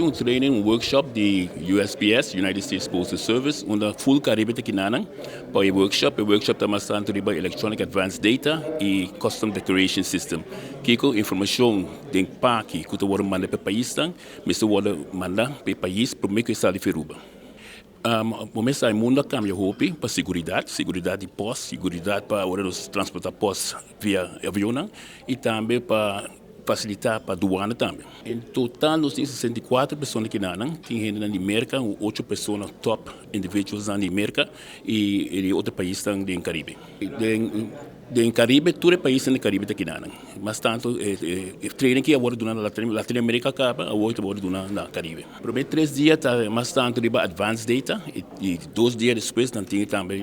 Un training, un workshop di USPS, United States Postal Service, unda full Caribe ta kinanan pa e workshop. E workshop ta mas tanto riba Electronic Advanced Data y Custom Declaration System. Kiko informacion den paki cu ta wordo manda pa e paisnan, mester wordo manda pa e pais prome cu e sali for Aruba. Bo mester sa e mundo a cambia hopi pa seguridad, seguridad di post, seguridad pa ora nos transporta post via avionnan y tambe pa facilita pa douane tambe. En total nos tin 64 persona kinanan, tin hendenan di Merca, un ocho persona, top individualsnan di Merca y di otro paisnan den Caribe. Den Caribe, tur e paisnan den Caribe ta kinanan. Mas tanto e training ki a wordo duna na Latinoamerica caba, awor ta wordo duna na Caribe. Prome 3 dia ta mas tanto riba advanced data y 2 dia despues nan tin tambe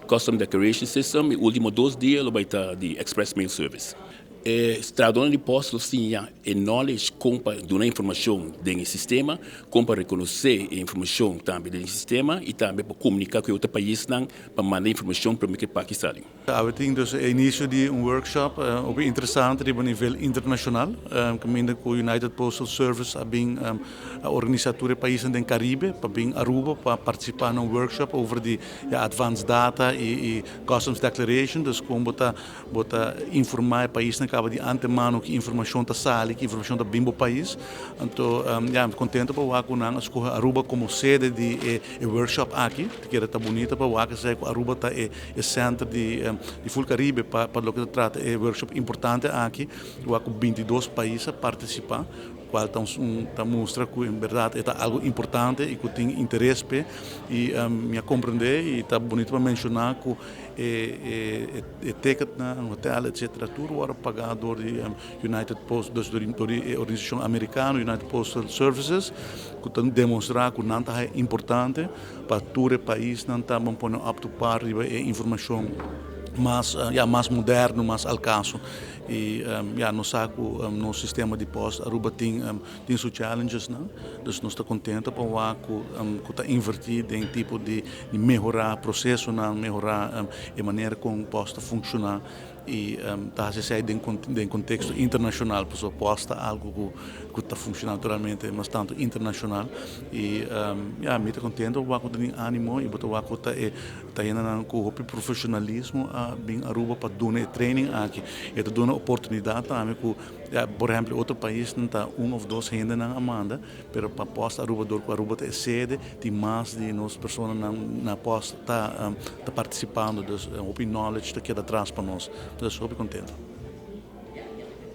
custom declaration system y ultimo 2 dia lo bay ta di express mail service. E trahadornan di post lo siña e knowledge con pa duna informacion den e sistema, con pa reconoce e informacion tambe den e sistema y tambe pa comunica cu otro paisnan pa manda informacion pa cu paki sali. We tin dus inicio di un workshop interesante riba nivel internacional, caminda cu United Postal Service a bin organisa tur e paisnan den Caribe pa bin Aruba pa participa den un workshop over di, ja, advanced data y customs declaration, dus con bo ta informa e paisnan caba di antemano ki informacion ta sali, ki informacion ta bin bo pais. Anto, ja, contento pa wak nan a scoge Aruba como sede di e workshop aki, cu ta bunita pa wak cu Aruba ta e center di full Caribe pa loke ta trata e workshop importante aki, wak 22 pais a participa, cual ta mustra cu en berdad ta algo importante y cu tin interes pe y mi a comprende y ta bunita pa menciona cu e ticket na hotel, etc., tur wordo paga door di United Post, dus door di organisacion Americano United Postal Services, cu ta demostra cu nan ta importante pa tur e paisnan ta bon pone up to par riba e informacion mas, ja, mas moderno, mas al caso. Y ja, nos sa cu nos sistema di post Aruba tin su challenges, no? Dus nos ta contento pa wak cu ta inverti den tipo di mehora procesonan, mehora e manera con post ta funciona y ta haci den contexto internacional, pasobra post ta algo cu ta funciona naturalmente mas tanto internacional y ja, mi ta contento wak cu tin animo y bo ta wak cu ta e ta yena cu hopi profesionalismo a bin Aruba pa duna e training aki y ta duna oportunidad tambe cu, ja, por ehempel, otro paisnan ta un of dos hendenan a manda, pero pa Post Aruba, door cu Aruba ta e sede, tin mas di nos personanan na post ta participando, dus hopi knowledge ta keda atras pa nos, dus hopi contento.